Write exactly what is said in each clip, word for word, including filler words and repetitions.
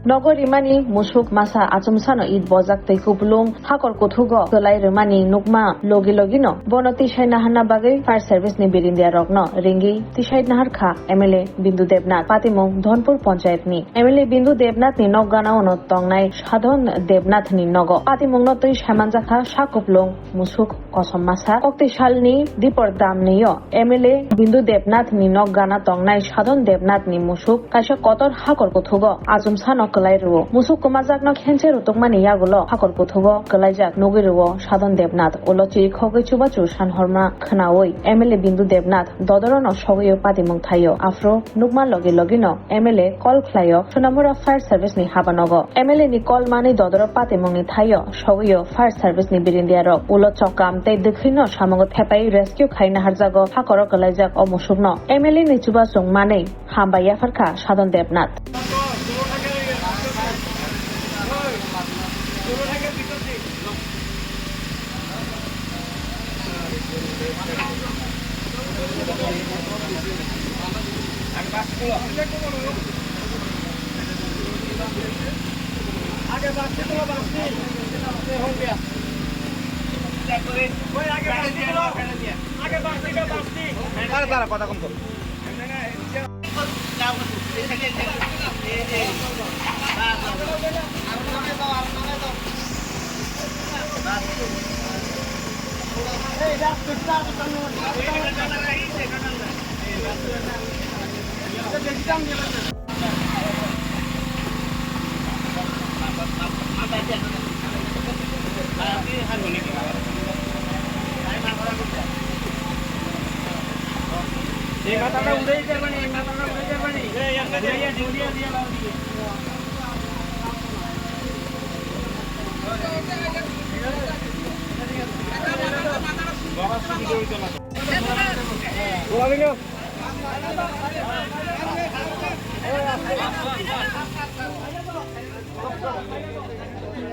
Nogo rimani musuk masa achomsano it bojak tei kupulung hakor kuthugo kwlai rwmani nukma logi logino bono tisai naharna bagwi fire service ni birindia rokno ringwi tisai naharkha M L A Bindu Debnath. Patimung Dhonpur Panchayat ni M L A Bindu Debnath ni nok gana ono tongnai Sadhon Debnath ni nogo. Patimung no twi saimanjakha sak kupulung musuk kosom masa. Koktwi salni dipor damnio M L A Bindu Debnath ni nok gana tongnai Sadhon Debnath ni musuk kaisa kotor hakor kuthugo achomsano kwlai rwo. Musuk kwmajakno khenche rutukmani yagulo hakor kuthugo kwlaijak nugwi rwo Sadhon Debnath. Ulo chirikhogwi chubachu sanhorma khwnawi M L A Bindu Debnath dodorono sogwi patimung thaio. Aphuru nukma logi logino M L A call khlaio Sonamura Fire Service ni habanogo. M L A ni call manwi dodoro patimungni thaio sogwio fire service ni birindia rok. Ulo chokam tei dwkhwino samungo thepai rescue khai naharjago hakoro kwlaijak o musukno. M L A ni chubachung manwi hambai yapharkha Sadhon Debnath. আরে দাঁড়া, কথা কম কর।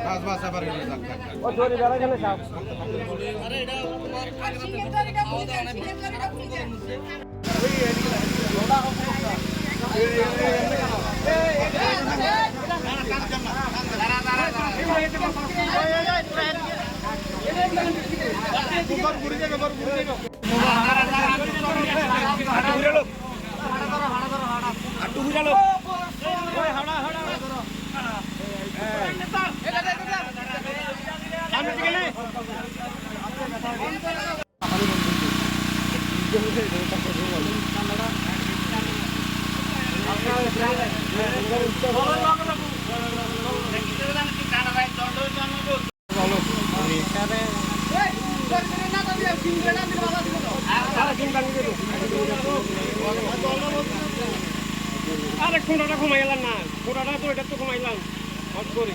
Bas, bas, abar ini, tak, tak, tak. আরে খুঁটাটা কমাইলাম না, খুঁটাটা তো এটা তো কমাইলাম, হট করে।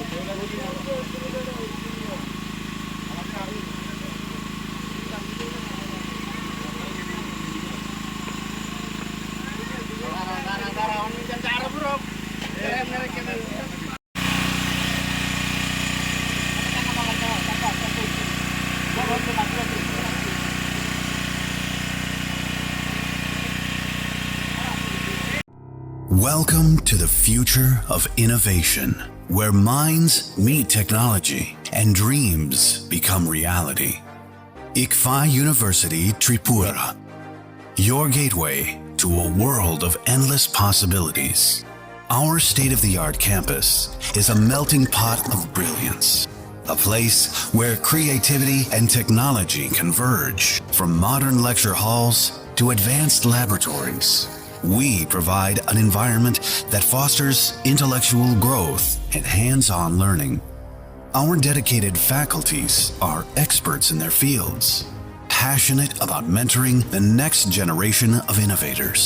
Welcome to the future of innovation, where minds meet technology and dreams become reality. ICFAI University Tripura, your gateway to a world of endless possibilities. Our state-of-the-art campus is a melting pot of brilliance, a place where creativity and technology converge. From modern lecture halls to advanced laboratories, we provide an environment that fosters intellectual growth and hands-on learning. Our dedicated faculties are experts in their fields, passionate about mentoring the next generation of innovators.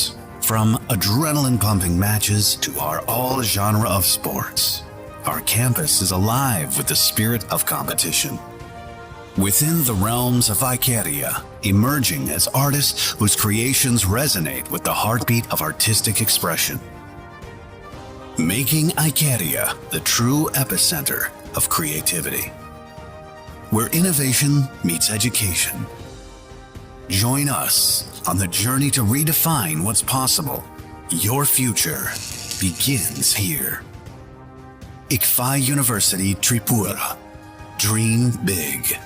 From adrenaline-pumping matches to our all-genre of sports, our campus is alive with the spirit of competition. Within the realms of Icaria, emerging as artists whose creations resonate with the heartbeat of artistic expression. Making Icaria the true epicenter of creativity, where innovation meets education. Join us on the journey to redefine what's possible. Your future begins here. ICFAI University Tripura. Dream big.